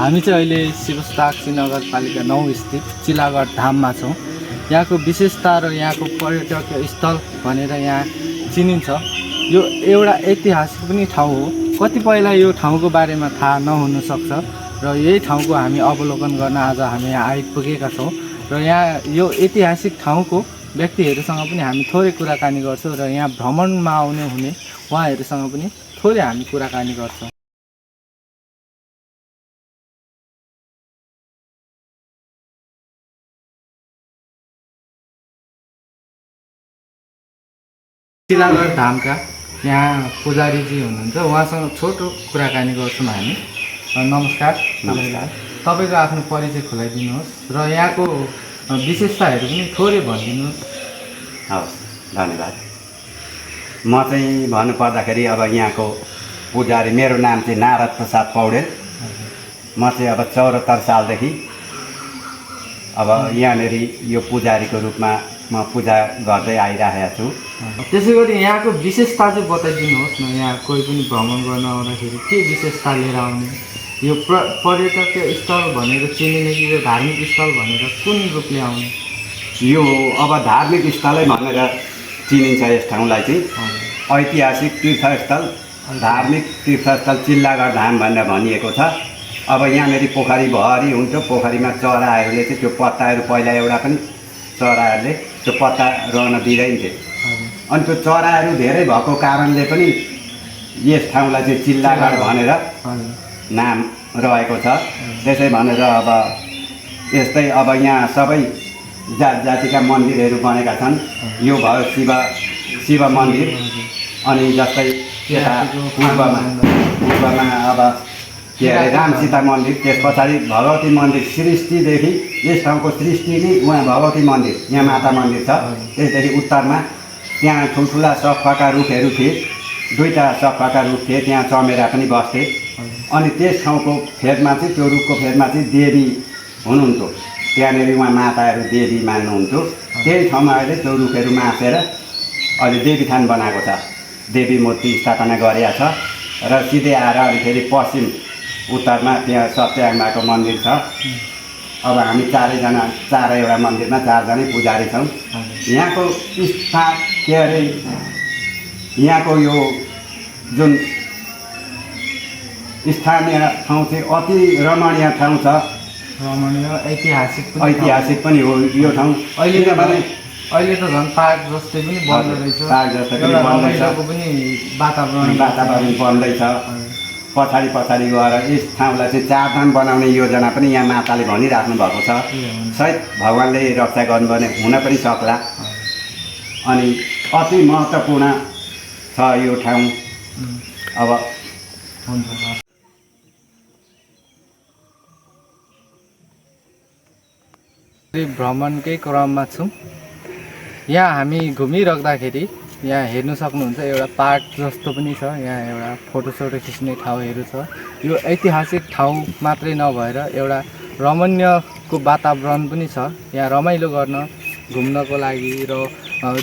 हामी चाहिँ अहिले शिवस्ताक्षी नगरपालिका 9 स्थित चिलागढ धाममा छौँ। यहाँको विशेषता र यहाँको पर्यटकीय स्थल भनेर यहाँ चिनिन्छ। यो एउटा ऐतिहासिक पनि ठाउँ हो। कतिपयलाई यो ठाउँको बारेमा थाहा नहुन सक्छ र यही ठाउँको हामी अवलोकन गर्न आज हामी यहाँ आइपुगेका छौँ र यहाँ यो ऐतिहासिक ठाउँको व्यक्तिहरूसँग पनि हामी थोरै कुराकानी गर्छौँ र यहाँ भ्रमणमा आउने हुने उहाँहरूसँग पनि थोरै हामी कुराकानी गर्छौँ। चिलागढ धामका यहाँ पुजारीजी हुनुहुन्छ, उहाँसँग छोटो कुराकानी गर्छौँ हामी। नमस्कार तपाईँलाई, तपाईँको आफ्नो परिचय खुलाइदिनुहोस् र यहाँको विशेषताहरू पनि थोरै भनिदिनुहोस्। हवस्, धन्यवाद। म चाहिँ भन्नुपर्दाखेरि अब यहाँको पुजारी, मेरो नाम चाहिँ नारद प्रसाद पौडेल। म चाहिँ अब 74 सालदेखि अब यहाँनिर यो पुजारीको रूपमा म पूजा गर्दै आइरहेको छु। त्यसै गरी यहाँको विशेषता चाहिँ बताइदिनुहोस् न। यहाँ कोही पनि भ्रमण गर्न आउँदाखेरि के विशेषता लिएर आउने? यो पर्यटकीय स्थल भनेर चिनिने कि यो धार्मिक स्थल भनेर कुन रूपले आउने? यो अब धार्मिक स्थलै भनेर चिनिन्छ यस ठाउँलाई चाहिँ। ऐतिहासिक तीर्थस्थल, धार्मिक तीर्थस्थल चिल्लागढ धाम भनेर भनिएको छ। अब यहाँनिर पोखरी भरि हुन्थ्यो, पोखरीमा चराहरूले चाहिँ त्यो पत्ताहरू, पहिला एउटा पनि चराहरूले त्यो पत्ता रहन दिँदैन्थे। अनि त्यो चराहरू धेरै भएको कारणले पनि यस ठाउँलाई चाहिँ चिल्लागढ भनेर नाम रहेको छ। त्यसै भनेर अब यस्तै अब यहाँ सबै जात जातिका मन्दिरहरू बनेका छन्। यो भयो शिव मन्दिर, अनि जस्तै यता पूर्वमा अब के अरे राम सीता मन्दिर, त्यस पछाडि भगवती मन्दिर। सृष्टिदेखि यस ठाउँको सृष्टि नै उहाँ भगवती मन्दिर, यहाँ माता मन्दिर छ। त्यसदेखि उत्तरमा त्यहाँ ठुल्ठुला सखुवाका रुखहरू थिए, 2टा सखुवाका रुख थिए, त्यहाँ चमेरा पनि बस्थे। अनि त्यस ठाउँको फेदमा चाहिँ, त्यो रुखको फेदमा चाहिँ देवी हुनुहुन्थ्यो। त्यहाँनिर उहाँ माताहरू देवी मान्नुहुन्थ्यो। त्यही ठाउँमा अहिले त्यो रुखहरू मासेर अहिले देवी थान बनाएको छ, देवी मूर्ति स्थापना गरेको छ। र सिधै आएर अनि फेरि पश्चिम उत्तरमा त्यहाँ सत्यआमाको मन्दिर छ। अब हामी चारैवटा मन्दिरमा 4 जनै पुजारी छौँ। यहाँको स्थान के अरे, यहाँको यो जुन स्थानीय ठाउँ चाहिँ अति रमणीय ठाउँ छ। रमणीय ऐतिहासिक पनि हो यो ठाउँ। अहिले त झन् पार्क जस्तै पनि बन्द रहेछ, पार्क जस्तै पनि बन्दैछ, पनि वातावरण बन्दैछ। पछाडि गएर यस ठाउँलाई चाहिँ 4 धाम बनाउने योजना पनि यहाँ माताले भनिराख्नु भएको छ। सायद भगवान्ले रक्षा गर्नुपर्ने हुन पनि सक्ला। अनि अति महत्त्वपूर्ण छ यो ठाउँ। अब भ्रमणकै क्रममा छौँ। यहाँ हामी घुमिराख्दाखेरि यहाँ हेर्नु सक्नुहुन्छ एउटा पार्क जस्तो पनि छ। यहाँ एउटा फोटोसोटो खिच्ने ठाउँहरू छ। यो ऐतिहासिक ठाउँ मात्रै नभएर एउटा रमणीयको वातावरण पनि छ। यहाँ रमाइलो गर्न घुम्नको लागि र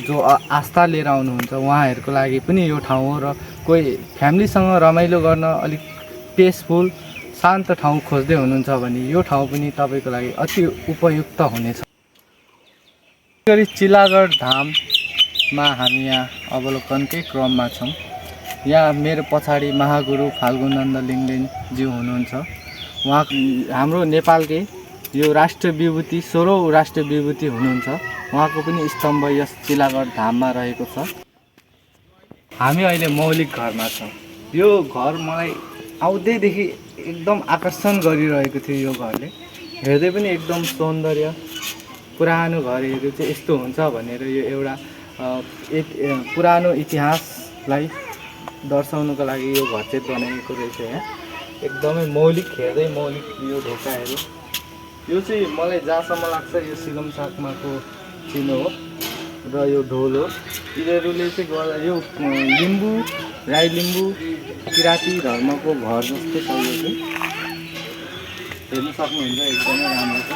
जो आस्था लिएर आउनुहुन्छ उहाँहरूको लागि पनि यो ठाउँ हो। र कोही फ्यामिलीसँग रमाइलो गर्न अलिक पिसफुल शान्त ठाउँ खोज्दै हुनुहुन्छ भने यो ठाउँ पनि तपाईँको लागि अति उपयुक्त हुनेछ। गरी चिलागढ धाममा हामी यहाँ अवलोकनकै क्रममा छौँ। यहाँ मेरो पछाडि महागुरु फाल्गुनन्द लिङ्गदेनज्यू हुनुहुन्छ। उहाँ हाम्रो नेपालकै यो राष्ट्रिय विभूति, 16औँ राष्ट्रिय विभूति हुनुहुन्छ। उहाँको पनि स्तम्भ यस चिलागढ धाममा रहेको छ। हामी अहिले मौलिक घरमा छौँ। यो घर मलाई आउँदैदेखि एकदम आकर्षण गरिरहेको थियो। यो घरले हेर्दै पनि एकदम सौन्दर्य, पुरानो घरहरू चाहिँ यस्तो हुन्छ भनेर यो एउटा पुरानो इतिहासलाई दर्शाउनको लागि यो घर चाहिँ बनाइएको रहेछ। यहाँ एकदमै मौलिक, हेर्दै मौलिक यो ढोकाहरू। यो चाहिँ मलाई जहाँसम्म लाग्छ यो सिगम साकमाको चिनो हो र यो ढोल हो। यिनीहरूले चाहिँ गर्दा यो लिम्बू, राई लिम्बू, किराँती धर्मको घर जस्तै छ। यो चाहिँ हेर्नु सक्नुहुन्छ, एकदमै राम्रो छ।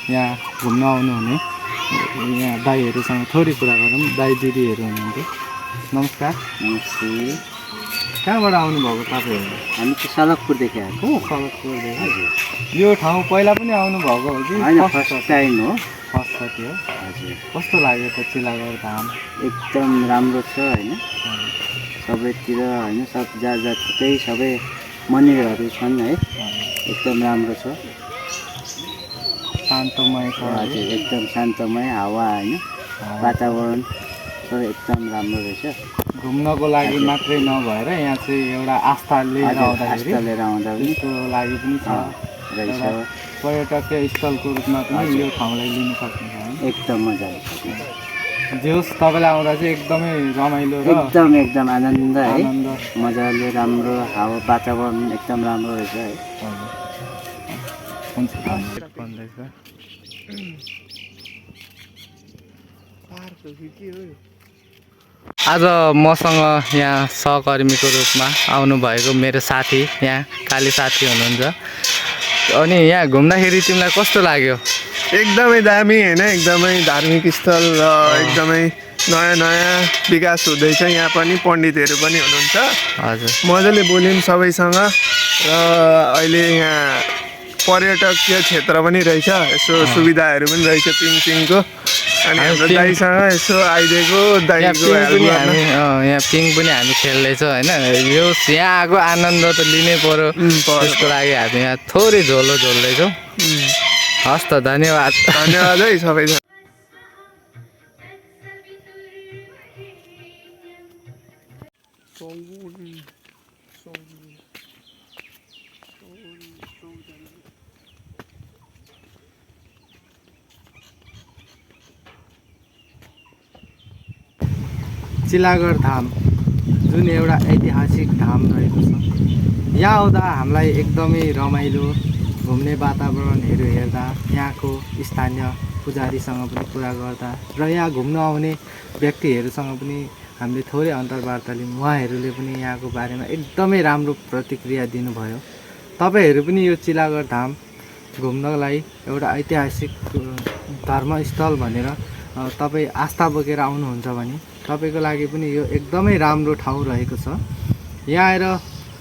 यहाँ घुम्न आउनुहुने यहाँ दाईहरूसँग थोरै कुरा गरौँ। दाई दिदीहरू हुनुहुन्थ्यो। नमस्कार। नमस्ते। कहाँबाट आउनुभएको तपाईँहरू? हामी चाहिँ सलकपुरदेखि आएको। सडकपुरदेखि। यो ठाउँ पहिला पनि आउनुभएको हो कि होइन, फर्स्ट टाइम हो। फर्स्ट कति हो? हजुर, कस्तो लाग्यो त चिलागर धाम? एकदम राम्रो छ होइन, सबैतिर होइन, सब जात जातिकै सबै मन्दिरहरू छन् है, एकदम राम्रो छ। शान्तमय छ। हजुर, एकदम शान्तमय हावा होइन, वातावरण सबै एकदम राम्रो रहेछ। घुम्नको लागि मात्रै नभएर यहाँ चाहिँ एउटा आस्था लिएर आउँदाखेरि आस्था लिएर आउँदा पनि त्यसको लागि पनि छ रहेछ। एउटा पर्यटकीय स्थलको रूपमा पनि यो ठाउँलाई लिन सकिन्छ है। एकदम मजाले जे होस् तपाईँलाई आउँदा चाहिँ एकदमै रमाइलो र एकदम आनन्द है, आनन्द मजाले राम्रो हावा वातावरण एकदम राम्रो रहेछ है। हुन्छ भन्दैछ। आज मसँग यहाँ सहकर्मीको रूपमा आउनुभएको मेरो साथी, यहाँ काली साथी हुनुहुन्छ। अनि यहाँ घुम्दाखेरि तिमीलाई कस्तो लाग्यो? एकदमै दामी होइन, एकदमै धार्मिक स्थल र एकदमै नयाँ नयाँ विकास हुँदैछ। यहाँ पनि पण्डितहरू पनि हुनुहुन्छ, हजुर मजाले बोल्यौँ सबैसँग। र अहिले यहाँ पर्यटकीय क्षेत्र पनि रहेछ, यसो सुविधाहरू पनि रहेछ पिङको। अनि हाम्रो दाइसँग यसो आइदिएको दाइको यहाँ पिङ पनि हामी खेल्दैछौँ होइन। यो यहाँ आएको आनन्द त लिनै पर्यो, त्यसको लागि हामी यहाँ थोरै झोलो झोल्दैछौँ। हस् त, धन्यवाद। धन्यवाद है सबैजना। चिलागर धाम जुन एउटा ऐतिहासिक धाम रहेको छ। यहाँ आउँदा हामीलाई एकदमै रमाइलो, घुम्ने वातावरणहरू हेर्दा, यहाँको स्थानीय पुजारीसँग पनि कुरा गर्दा र यहाँ घुम्न आउने व्यक्तिहरूसँग पनि हामीले थोरै अन्तर्वार्ता लियौँ। उहाँहरूले पनि यहाँको बारेमा एकदमै राम्रो प्रतिक्रिया दिनुभयो। तपाईँहरू पनि यो चिलागर धाम घुम्नलाई एउटा ऐतिहासिक धर्मस्थल भनेर तपाईँ आस्था बोकेर आउनुहुन्छ भने तपाईँको लागि पनि यो एकदमै राम्रो ठाउँ रहेको छ। यहाँ आएर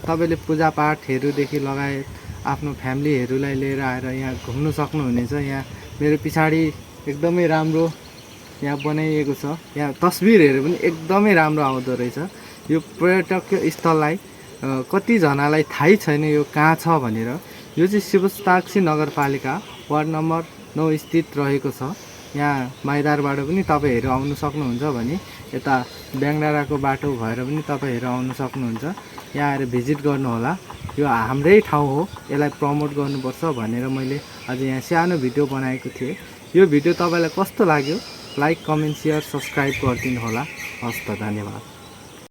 तपाईँले पूजापाठहरूदेखि लगायत आफ्नो फ्यामिलीहरूलाई लिएर आएर यहाँ घुम्नु सक्नुहुनेछ। यहाँ मेरो पछाडि एकदमै राम्रो यहाँ बनाइएको छ। यहाँ तस्बिरहरू पनि एकदमै राम्रो आउँदो रहेछ। यो पर्यटकीय स्थललाई कतिजनालाई थाहै छैन यो कहाँ छ भनेर। यो चाहिँ शिवताक्षी नगरपालिका वार्ड नम्बर 9 स्थित रहेको छ। यहाँ माइदारबाट पनि तपाईँहरू आउनु सक्नुहुन्छ भने यता ब्याङडाँडाको बाटो भएर पनि तपाईँहरू आउनु सक्नुहुन्छ। यहाँ आएर भिजिट गर्नुहोला। यो हाम्रै ठाउँ हो, यसलाई प्रमोट गर्नुपर्छ भनेर मैले आज यहाँ सानो भिडियो बनाएको थिएँ। यो भिडियो तपाईँलाई कस्तो लाग्यो? लाइक, कमेन्ट, सेयर, सब्सक्राइब गरिदिनु होला। हस् त, धन्यवाद।